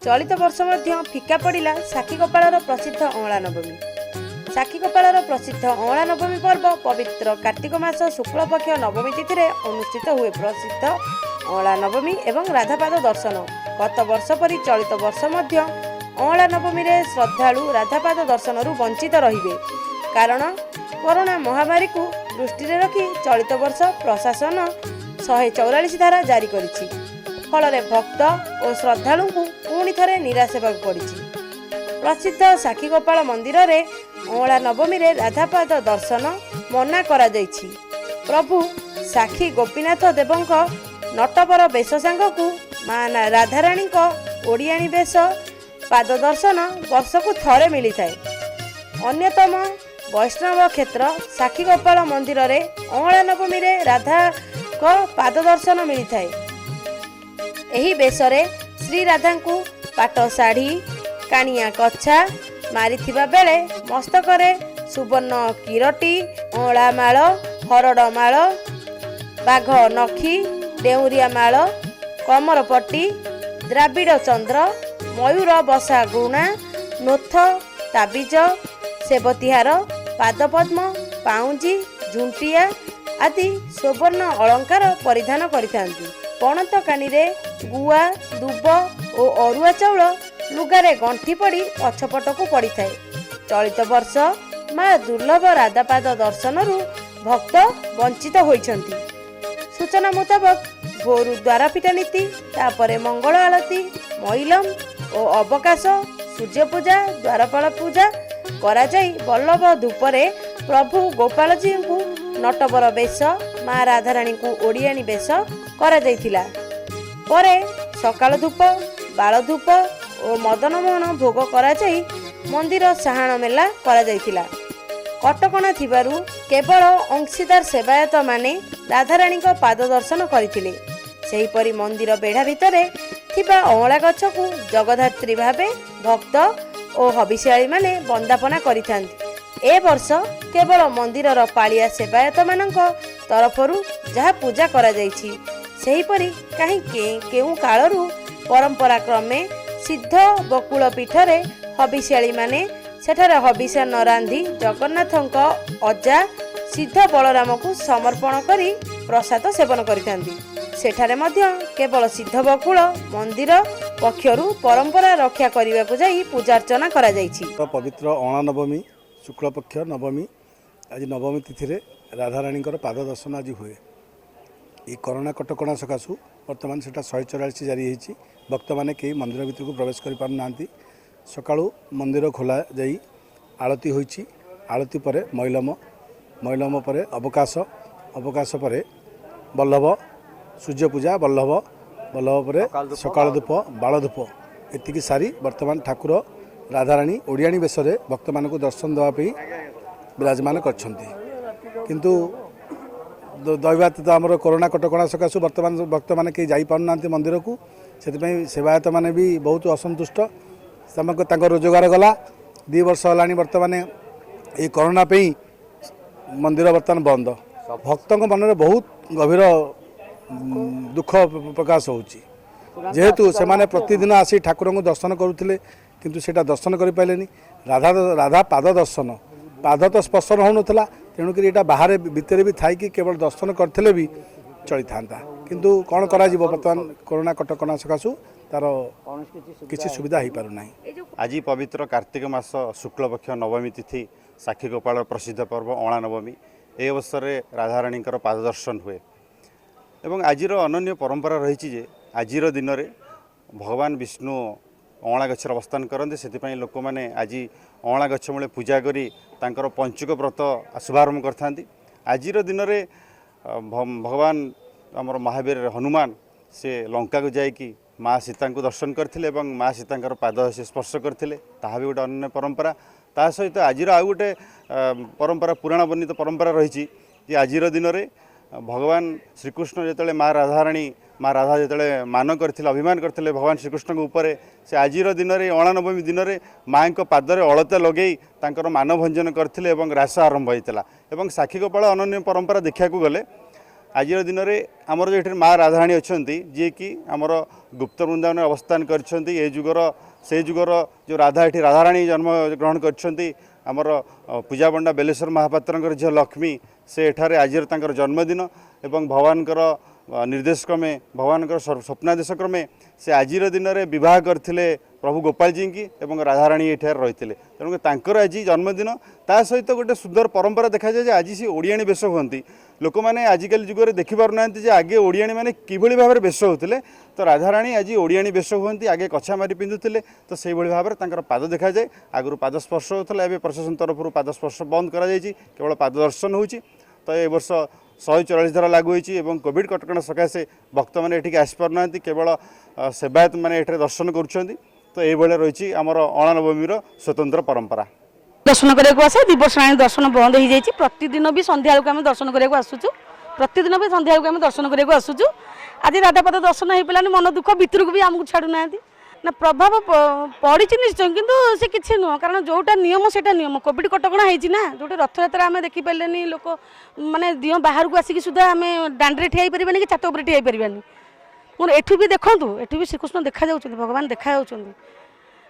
ଚଳିତ ବର୍ଷ ମଧ୍ୟ ଫିକା ପଡ଼ିଲା ସାକ୍ଷୀଗୋପାଳର ପ୍ରସିଦ୍ଧ ଅଁଳା ନବମୀ। ସାକ୍ଷୀଗୋପାଳର ପ୍ରସିଦ୍ଧ ଅଁଳା ନବମୀ ପର୍ବ ପବିତ୍ର କାର୍ତ୍ତିକ ମାସ ଶୁକ୍ଳପକ୍ଷ ନବମୀ ତିଥିରେ ଅନୁଷ୍ଠିତ ହୁଏ। ପ୍ରସିଦ୍ଧ ଅଁଳା ନବମୀ ଏବଂ ରାଧାପାଦ ଦର୍ଶନ। ଗତ ବର୍ଷ ପରି ଚଳିତ ବର୍ଷ ମଧ୍ୟ ଅଁଳା ନବମୀରେ ଶ୍ରଦ୍ଧାଳୁ ରାଧାପାଦ ଦର୍ଶନରୁ ବଞ୍ଚିତ ରହିବେ। କାରଣ କରୋନା ମହାମାରୀକୁ ଦୃଷ୍ଟିରେ ରଖି ଚଳିତ ବର୍ଷ ପ୍ରଶାସନ 144 ଧାରା ଜାରି କରିଛି। ଫଳରେ ଭକ୍ତ ଓ ଶ୍ରଦ୍ଧାଳୁଙ୍କୁ ପୁଣି ଥରେ ନିରାଶ ହେବାକୁ ପଡ଼ିଛି। ପ୍ରସିଦ୍ଧ ସାକ୍ଷୀଗୋପାଳ ମନ୍ଦିରରେ ଅଁଳା ନବମୀରେ ରାଧାପାଦ ଦର୍ଶନ ମନା କରାଯାଇଛି। ପ୍ରଭୁ ସାକ୍ଷୀ ଗୋପୀନାଥ ଦେବଙ୍କ ନଟବର ବେଶ ସାଙ୍ଗକୁ ମା ରାଧାରାଣୀଙ୍କ ଓଡ଼ିଆଣୀ ବେଶ ପାଦ ଦର୍ଶନ ବର୍ଷକୁ ଥରେ ମିଳିଥାଏ। ଅନ୍ୟତମ ବୈଷ୍ଣବ କ୍ଷେତ୍ର ସାକ୍ଷୀଗୋପାଳ ମନ୍ଦିରରେ ଅଁଳା ନବମୀରେ ରାଧାଙ୍କ ପାଦ ଦର୍ଶନ ମିଳିଥାଏ। ଏହି ବେଶରେ ଶ୍ରୀ ରାଧାଙ୍କୁ ପାଟ ଶାଢ଼ୀ, କାଣିଆ କଛା ମାରିଥିବା ବେଳେ ମସ୍ତକରେ ସୁବର୍ଣ୍ଣ କିରଟି, ଅଁଳା ମାଳ, ହରଡ଼ ମାଳ, ବାଘ ନଖି, ଡେଉଁରିଆ ମାଳ, କମରପଟି, ଦ୍ରାବିଡ଼ ଚନ୍ଦ୍ର, ମୟୂର ବସା ଗୁଣା, ନୋଥ, ତାବିଜ, ସେବତୀହାର, ପାଦପଦ୍ମ, ପାଉଁଜି, ଝୁଣ୍ଟିଆ ଆଦି ସୁବର୍ଣ୍ଣ ଅଳଙ୍କାର ପରିଧାନ କରିଥାନ୍ତି। ପଣତ କାନିରେ ଗୁଆ, ଦୁବ ଓ ଅରୁଆ ଚାଉଳ ଲୁଗାରେ ଗଣ୍ଠି ପଡ଼ି ପଛପଟକୁ ପଡ଼ିଥାଏ। ଚଳିତ ବର୍ଷ ମା ଦୁର୍ଲଭ ରାଧାପାଦ ଦର୍ଶନରୁ ଭକ୍ତ ବଞ୍ଚିତ ହୋଇଛନ୍ତି। ସୂଚନା ମୁତାବକ, ଭୋରୁ ଦ୍ୱାରଫିଟା ନୀତି, ତାପରେ ମଙ୍ଗଳ ଆଳତୀ, ମଇଲମ ଓ ଅବକାଶ, ସୂର୍ଯ୍ୟପୂଜା, ଦ୍ୱାରପାଳ ପୂଜା କରାଯାଇ ବଲ୍ଲଭ ଧୂପରେ ପ୍ରଭୁ ଗୋପାଳଜୀଙ୍କୁ ନଟବର ବେଶ, ମା ରାଧାରାଣୀଙ୍କୁ ଓଡ଼ିଆଣୀ ବେଶ କରାଯାଇଥିଲା। ପରେ ସକାଳ ଧୂପ, ବାଳଧୂପ ଓ ମଦନମୋହନ ଭୋଗ କରାଯାଇ ମନ୍ଦିର ସାହାଣ ମେଲା କରାଯାଇଥିଲା। କଟକଣା ଥିବାରୁ କେବଳ ଅଂଶୀଦାର ସେବାୟତମାନେ ରାଧାରାଣୀଙ୍କ ପାଦ ଦର୍ଶନ କରିଥିଲେ। ସେହିପରି ମନ୍ଦିର ବେଢ଼ା ଭିତରେ ଥିବା ଅଁଳା ଗଛକୁ ଜଗଦ୍ଧାତ୍ରୀ ଭାବେ ଭକ୍ତ ଓ ହବିଷିଆଳିମାନେ ବନ୍ଦାପନା କରିଥାନ୍ତି। ଏ ବର୍ଷ କେବଳ ମନ୍ଦିରର ପାଳିଆ ସେବାୟତମାନଙ୍କ ତରଫରୁ ଯାହା ପୂଜା କରାଯାଇଛି। ସେହିପରି କାହିଁ କେଉଁ କାଳରୁ ପରମ୍ପରା କ୍ରମେ ସିଦ୍ଧ ବକୁଳ ପୀଠରେ ହବିଷିଆଳିମାନେ ସେଠାରେ ହବିଷାନ୍ନ ରାନ୍ଧି ଜଗନ୍ନାଥଙ୍କ ଅଜା ସିଦ୍ଧ ବଳରାମକୁ ସମର୍ପଣ କରି ପ୍ରସାଦ ସେବନ କରିଥାନ୍ତି। ସେଠାରେ ମଧ୍ୟ କେବଳ ସିଦ୍ଧ ବକୁଳ ମନ୍ଦିର ପକ୍ଷରୁ ପରମ୍ପରା ରକ୍ଷା କରିବାକୁ ଯାଇ ପୂଜାର୍ଚ୍ଚନା କରାଯାଇଛି। ପବିତ୍ର ଅଁଳା ନବମୀ, ଶୁକ୍ଳପକ୍ଷ ନବମୀ, ଆଜି ନବମୀ ତିଥିରେ ରାଧାରାଣୀଙ୍କର ପାଦ ଦର୍ଶନ ଆଜି ହୁଏ। ଏଇ କରୋନା କଟକଣା ସକାଶୁ ବର୍ତ୍ତମାନ ସେଟା 144 ଜାରି ହେଇଛି। ଭକ୍ତମାନେ କେହି ମନ୍ଦିର ଭିତରକୁ ପ୍ରବେଶ କରିପାରୁନାହାନ୍ତି। ସକାଳୁ ମନ୍ଦିର ଖୋଲା ଯାଇ ଆଳତୀ ହୋଇଛି। ଆଳତୀ ପରେ ମଇଲମ, ମଇଲମ ପରେ ଅବକାଶ, ଅବକାଶ ପରେ ବଲ୍ଲଭ, ସୂର୍ଯ୍ୟ ପୂଜା, ବଲ୍ଲଭ, ବଲ୍ଲଭ ପରେ ସକାଳ ଧୂପ, ବାଳ ଧୂପ, ଏତିକି ସାରି ବର୍ତ୍ତମାନ ଠାକୁର ରାଧାରାଣୀ ଓଡ଼ିଆଣୀ ବେଶରେ ଭକ୍ତମାନଙ୍କୁ ଦର୍ଶନ ଦେବା ପାଇଁ ବିରାଜମାନ କରିଛନ୍ତି। କିନ୍ତୁ ଦୈବାତ ତ ଆମର କରୋନା କଟକଣା ସକାଶୁ ବର୍ତ୍ତମାନ ଭକ୍ତମାନେ କେହି ଯାଇପାରୁନାହାନ୍ତି ମନ୍ଦିରକୁ। ସେଥିପାଇଁ ସେବାୟତମାନେ ବି ବହୁତ ଅସନ୍ତୁଷ୍ଟ। ତାଙ୍କ ରୋଜଗାର ଗଲା। 2 ବର୍ଷ ହେଲାଣି ବର୍ତ୍ତମାନ ଏଇ କରୋନା ପାଇଁ ମନ୍ଦିର ବର୍ତ୍ତମାନ ବନ୍ଦ। ଭକ୍ତଙ୍କ ମନରେ ବହୁତ ଗଭୀର ଦୁଃଖ ପ୍ରକାଶ ହେଉଛି। ଯେହେତୁ ସେମାନେ ପ୍ରତିଦିନ ଆସି ଠାକୁରଙ୍କୁ ଦର୍ଶନ କରୁଥିଲେ, କିନ୍ତୁ ସେଇଟା ଦର୍ଶନ କରିପାରିଲେନି। ରାଧା ରାଧା ପାଦ ଦର୍ଶନ, ପାଦ ତ ସ୍ପର୍ଶ ହେଉନଥିଲା। ତେଣୁକରି ଏଇଟା ବାହାରେ ଭିତରେ ବି ଥାଇକି କେବଳ ଦର୍ଶନ କରିଥିଲେ ବି ଚଳିଥାନ୍ତା। କିନ୍ତୁ କ'ଣ କରାଯିବ? ବର୍ତ୍ତମାନ କରୋନା କଟକଣା ସକାଶୁ ତାର କିଛି ସୁବିଧା ହେଇପାରୁନାହିଁ। ଆଜି ପବିତ୍ର କାର୍ତ୍ତିକ ମାସ ଶୁକ୍ଳପକ୍ଷ ନବମୀ ତିଥି, ସାକ୍ଷୀ ଗୋପାଳ ପ୍ରସିଦ୍ଧ ପର୍ବ ଅଁଳା ନବମୀ। ଏହି ଅବସରରେ ରାଧାରାଣୀଙ୍କର ପାଦ ଦର୍ଶନ ହୁଏ ଏବଂ ଆଜିର ଅନନ୍ୟ ପରମ୍ପରା ରହିଛି ଯେ ଆଜିର ଦିନରେ ଭଗବାନ ବିଷ୍ଣୁ ଅଁଳା ଗଛରେ ଅବସ୍ଥାନ କରନ୍ତି। ସେଥିପାଇଁ ଲୋକମାନେ ଆଜି ଅଁଳା ଗଛ ମୂଳେ ପୂଜା କରି ତାଙ୍କର ପଞ୍ଚୁକ ବ୍ରତ ଶୁଭାରମ୍ଭ କରିଥାନ୍ତି। ଆଜିର ଦିନରେ ଭଗବାନ ଆମର ମହାବୀର ହନୁମାନ ସେ ଲଙ୍କାକୁ ଯାଇକି ମା ସୀତାଙ୍କୁ ଦର୍ଶନ କରିଥିଲେ ଏବଂ ମା ସୀତାଙ୍କର ପାଦ ସେ ସ୍ପର୍ଶ କରିଥିଲେ। ତାହା ବି ଗୋଟେ ଅନ୍ୟ ପରମ୍ପରା। ତା ସହିତ ଆଜିର ଆଉ ଗୋଟେ ପରମ୍ପରା, ପୁରାଣ ବର୍ଣ୍ଣିତ ପରମ୍ପରା ରହିଛି ଯେ ଆଜିର ଦିନରେ ଭଗବାନ ଶ୍ରୀକୃଷ୍ଣ ଯେତେବେଳେ ମା ରାଧାରାଣୀ, ମା ରାଧା ଯେତେବେଳେ ମାନ କରିଥିଲେ, ଅଭିମାନ କରିଥିଲେ ଭଗବାନ ଶ୍ରୀକୃଷ୍ଣଙ୍କ ଉପରେ, ସେ ଆଜିର ଦିନରେ, ଅଁଳା ନବମୀ ଦିନରେ ମାଆଙ୍କ ପାଦରେ ଅଳତା ଲଗେଇ ତାଙ୍କର ମାନଭଞ୍ଜନ କରିଥିଲେ ଏବଂ ରାସ ଆରମ୍ଭ ହୋଇଥିଲା। ଏବଂ ସାକ୍ଷୀ ଗୋପାଳ ଅନନ୍ୟ ପରମ୍ପରା ଦେଖିବାକୁ ଗଲେ ଆଜିର ଦିନରେ ଆମର ଯେଉଁ ଏଠାରେ ମା ରାଧାରାଣୀ ଅଛନ୍ତି, ଯିଏକି ଆମର ଗୁପ୍ତ ବୃନ୍ଦାବନରେ ଅବସ୍ଥାନ କରିଛନ୍ତି, ଏ ଯୁଗର ସେ ଯୁଗର ଯେଉଁ ରାଧା ଏଠି ରାଧାରାଣୀ ଜନ୍ମ ଗ୍ରହଣ କରିଛନ୍ତି, ଆମର ପୂଜାପଣ୍ଡା ବେଲେଶ୍ୱର ମହାପାତ୍ରଙ୍କର ଝିଅ ଲକ୍ଷ୍ମୀ, ସେ ଏଠାରେ ଆଜିର ତାଙ୍କର ଜନ୍ମଦିନ ଏବଂ ଭଗବାନଙ୍କର ନିର୍ଦ୍ଦେଶ କ୍ରମେ, ଭଗବାନଙ୍କର ସ୍ୱପ୍ନାଦେଶ କ୍ରମେ ସେ ଆଜିର ଦିନରେ ବିବାହ କରିଥିଲେ ପ୍ରଭୁ ଗୋପାଳଜୀଙ୍କୁ ଏବଂ ରାଧାରାଣୀ ଏଠାରେ ରହିଥିଲେ। ତେଣୁ ତାଙ୍କର ଆଜି ଜନ୍ମଦିନ। ତା ସହିତ ଗୋଟେ ସୁନ୍ଦର ପରମ୍ପରା ଦେଖାଯାଏ ଯେ ଆଜି ସେ ଓଡ଼ିଆଣୀ ବେଶ ହୁଅନ୍ତି। ଲୋକମାନେ ଆଜିକାଲି ଯୁଗରେ ଦେଖିପାରୁନାହାନ୍ତି ଯେ ଆଗେ ଓଡ଼ିଆଣୀ ମାନେ କିଭଳି ଭାବରେ ବେଶ ହେଉଥିଲେ। ତ ରାଧାରାଣୀ ଆଜି ଓଡ଼ିଆଣୀ ବେଶ ହୁଅନ୍ତି। ଆଗେ କଛା ମାରି ପିନ୍ଧୁଥିଲେ, ତ ସେଇଭଳି ଭାବରେ ତାଙ୍କର ପାଦ ଦେଖାଯାଏ। ଆଗରୁ ପାଦ ସ୍ପର୍ଶ ହେଉଥିଲା, ଏବେ ପ୍ରଶାସନ ତରଫରୁ ପାଦ ସ୍ପର୍ଶ ବନ୍ଦ କରାଯାଇଛି, କେବଳ ପାଦ ଦର୍ଶନ ହେଉଛି। ତ ଏ ବର୍ଷ 144 ଧାରା ଲାଗୁ ହୋଇଛି ଏବଂ କୋଭିଡ଼ କଟକଣା ସକାଶେ ଭକ୍ତମାନେ ଏଠିକି ଆସିପାରୁନାହାନ୍ତି, କେବଳ ସେବାୟତମାନେ ଏଠାରେ ଦର୍ଶନ କରୁଛନ୍ତି। ତ ଏଇଭଳିଆ ରହିଛି ଆମର ଅଁଳା ନବମୀର ସ୍ୱତନ୍ତ୍ର ପରମ୍ପରା। ଦର୍ଶନ କରିବାକୁ ଆସେ। 2 ବର୍ଷ ହେଲାଣି ଦର୍ଶନ ବନ୍ଦ ହେଇଯାଇଛି। ପ୍ରତିଦିନ ବି ସନ୍ଧ୍ୟାବେଳକୁ ଆମେ ଦର୍ଶନ କରିବାକୁ ଆସୁଛୁ। ପ୍ରତିଦିନ ବି ସନ୍ଧ୍ୟାବେଳକୁ ଆମେ ଦର୍ଶନ କରିବାକୁ ଆସୁଛୁ। ଆଜି ରାଧାପାଦ ଦର୍ଶନ ହେଇପାରିଲାନି, ମନ ଦୁଃଖ। ଭିତରକୁ ବି ଆମକୁ ଛାଡ଼ୁନାହାନ୍ତି। ନା, ପ୍ରଭାବ ପଡ଼ିଛି ନିଶ୍ଚୟ, କିନ୍ତୁ ସେ କିଛି ନୁହଁ, କାରଣ ଯେଉଁଟା ନିୟମ ସେଇଟା ନିୟମ। କୋଭିଡ଼ କଟକଣା ହେଇଛି ନା। ଯେଉଁଠି ରଥଯାତ୍ରା ଆମେ ଦେଖିପାରିଲେନି, ଲୋକ ମାନେ ଦିଅଁ ବାହାରକୁ ଆସିକି ସୁଦ୍ଧା ଆମେ ଦାଣ୍ଡରେ ଠିଆ ହେଇପାରିବାନି କି ଛାତ ଉପରେ ଠିଆ ହେଇପାରିବାନି। ମୋର ଏଠୁ ବି ଦେଖନ୍ତୁ, ଏଠୁ ବି ଶ୍ରୀକୃଷ୍ଣ ଦେଖାଯାଉଛନ୍ତି, ଭଗବାନ ଦେଖାଯାଉଛନ୍ତି।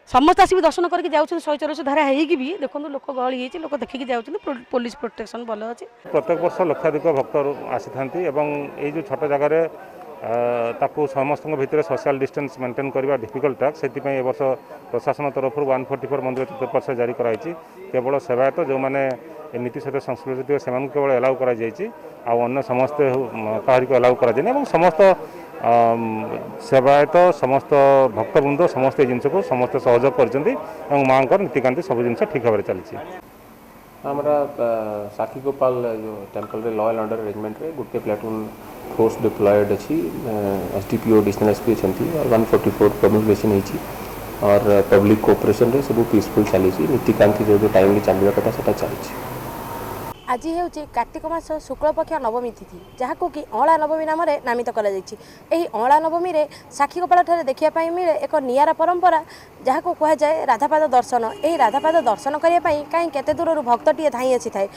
ସମସ୍ତେ ଆସିକି ଦର୍ଶନ କରିକି ଯାଉଛନ୍ତି। 144 ଧାରା ହେଇକି ବି ଦେଖନ୍ତୁ, ଲୋକ ଗହଳି ହେଇଛି, ଲୋକ ଦେଖିକି ଯାଉଛନ୍ତି। ପୋଲିସ ପ୍ରୋଟେକ୍ସନ୍ ଭଲ ଅଛି। ପ୍ରତ୍ୟେକ ବର୍ଷ ଲକ୍ଷାଧିକ ଭକ୍ତ ଆସିଥାନ୍ତି ଏବଂ ଏଇ ଯେଉଁ ଛୋଟ ଜାଗାରେ ତାକୁ ସମସ୍ତଙ୍କ ଭିତରେ ସୋସିଆଲ ଡିଷ୍ଟାନ୍ସ ମେଣ୍ଟେନ୍ କରିବା ଡିଫିକଲ୍ଟ ଟାସ୍କ। ସେଥିପାଇଁ ଏ ବର୍ଷ ପ୍ରଶାସନ ତରଫରୁ 144 ମନ୍ଦିର ଚତୁଃପାର୍ଶ୍ୱରେ ଜାରି କରାଯାଇଛି। କେବଳ ସେବାୟତ, ଯେଉଁମାନେ ଏ ନୀତି ସହିତ ସଂଶ୍ଳିଷ୍ଟ ଥିବେ, ସେମାନଙ୍କୁ କେବଳ ଏଲାଉ କରାଯାଇଛି। ଆଉ ଅନ୍ୟ ସମସ୍ତେ କାହାରିକୁ ଏଲାଉ କରାଯାଇନି ଏବଂ ସମସ୍ତ ସେବାୟତ, ସମସ୍ତ ଭକ୍ତବୃନ୍ଦ ସମସ୍ତେ ଏ ଜିନିଷକୁ ସମସ୍ତେ ସହଯୋଗ କରିଛନ୍ତି ଏବଂ ମାଆଙ୍କର ନୀତିକାନ୍ତି ସବୁ ଜିନିଷ ଠିକ୍ ଭାବରେ ଚାଲିଛି। ଆମର ସାକ୍ଷୀଗୋପାଳ ଯେଉଁ ଟେମ୍ପଲରେ ଲ ଆଣ୍ଡ ଅର୍ଡ଼ର ଆରେଞ୍ଜମେଣ୍ଟରେ ଗୋଟେ ପ୍ଲାଟୁନ୍ ଫୋର୍ସ ଡିପ୍ଲଏଡ୍ ଅଛି। SDPO, additional SP ଅଛନ୍ତି और 144 ପ୍ରମୁଲଗେସନ୍ ହେଇଛି और ପବ୍ଲିକ୍ କୋଅପରେସନରେ ସବୁ ପିସଫୁଲ୍ ଚାଲିଛି। ନୀତିକାନ୍ତି ଯେଉଁ ଯେଉଁ ଟାଇମ୍ରେ ଚାଲିବା କଥା, ସେଟା ଚାଲିଛି। ଆଜି ହେଉଛି କାର୍ତ୍ତିକ ମାସ ଶୁକ୍ଳପକ୍ଷ ନବମୀ ତିଥି, ଯାହାକୁ କି ଅଁଳା ନବମୀ ନାମରେ ନାମିତ କରାଯାଇଛି। ଏହି ଅଁଳା ନବମୀରେ ସାକ୍ଷୀଗୋପାଳଠାରେ ଦେଖିବା ପାଇଁ ମିଳେ ଏକ ନିଆରା ପରମ୍ପରା, ଯାହାକୁ କୁହାଯାଏ ରାଧାପାଦ ଦର୍ଶନ। ଏହି ରାଧାପାଦ ଦର୍ଶନ କରିବା ପାଇଁ କାହିଁ କେତେ ଦୂରରୁ ଭକ୍ତଟିଏ ଧାଇଁ ଆସିଥାଏ।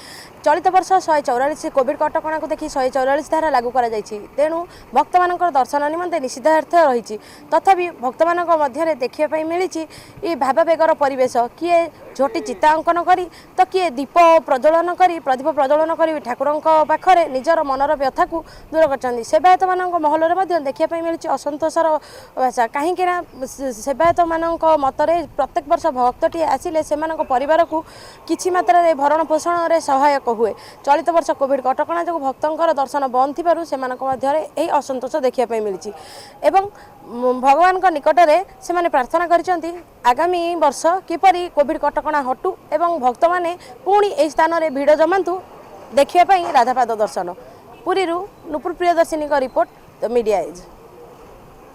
ଚଳିତ ବର୍ଷ 144 କୋଭିଡ଼ କଟକଣାକୁ ଦେଖି 144 ଧାରା ଲାଗୁ କରାଯାଇଛି। ତେଣୁ ଭକ୍ତମାନଙ୍କର ଦର୍ଶନ ନିମନ୍ତେ ନିଷିଦ୍ଧାର୍ଥ ରହିଛି। ତଥାପି ଭକ୍ତମାନଙ୍କ ମଧ୍ୟରେ ଦେଖିବା ପାଇଁ ମିଳିଛି ଏ ଭାବାବେଗର ପରିବେଶ। କିଏ ଝୋଟି ଚିତା ଅଙ୍କନ କରି ତ କିଏ ଦୀପ ପ୍ରଜ୍ୱଳନ କରି, ପ୍ରଦୀପ ପ୍ରଜ୍ୱଳନ କରି ଠାକୁରଙ୍କ ପାଖରେ ନିଜର ମନର ବ୍ୟଥାକୁ ଦୂର କରିଛନ୍ତି। ସେବାୟତମାନଙ୍କ ମହଲରେ ମଧ୍ୟ ଦେଖିବା ପାଇଁ ମିଳିଛି ଅସନ୍ତୋଷର ଭାଷା। କାହିଁକି ନା ସେବାୟତମାନଙ୍କ ମତରେ ପ୍ରତ୍ୟେକ ବର୍ଷ ଭକ୍ତଟିଏ ଆସିଲେ ସେମାନଙ୍କ ପରିବାରକୁ କିଛି ମାତ୍ରାରେ ଭରଣ ପୋଷଣରେ ସହାୟକ ହୁଏ। ଚଳିତ ବର୍ଷ କୋଭିଡ଼ କଟକଣା ଯୋଗୁଁ ଭକ୍ତଙ୍କର ଦର୍ଶନ ବନ୍ଦ ଥିବାରୁ ସେମାନଙ୍କ ମଧ୍ୟରେ ଏହି ଅସନ୍ତୋଷ ଦେଖିବା ପାଇଁ ମିଳିଛି ଏବଂ ଭଗବାନଙ୍କ ନିକଟରେ ସେମାନେ ପ୍ରାର୍ଥନା କରିଛନ୍ତି, ଆଗାମୀ ବର୍ଷ କିପରି କୋଭିଡ଼ କଟକଣା ହଟୁ ଏବଂ ଭକ୍ତମାନେ ପୁଣି ଏହି ସ୍ଥାନରେ ଭିଡ଼ ଜମାନ୍ତୁ ଦେଖିବା ପାଇଁ ରାଧାପାଦ ଦର୍ଶନ। ପୁରୀରୁ ନୁପୁର ପ୍ରିୟଦର୍ଶିନୀଙ୍କ ରିପୋର୍ଟ, the media age.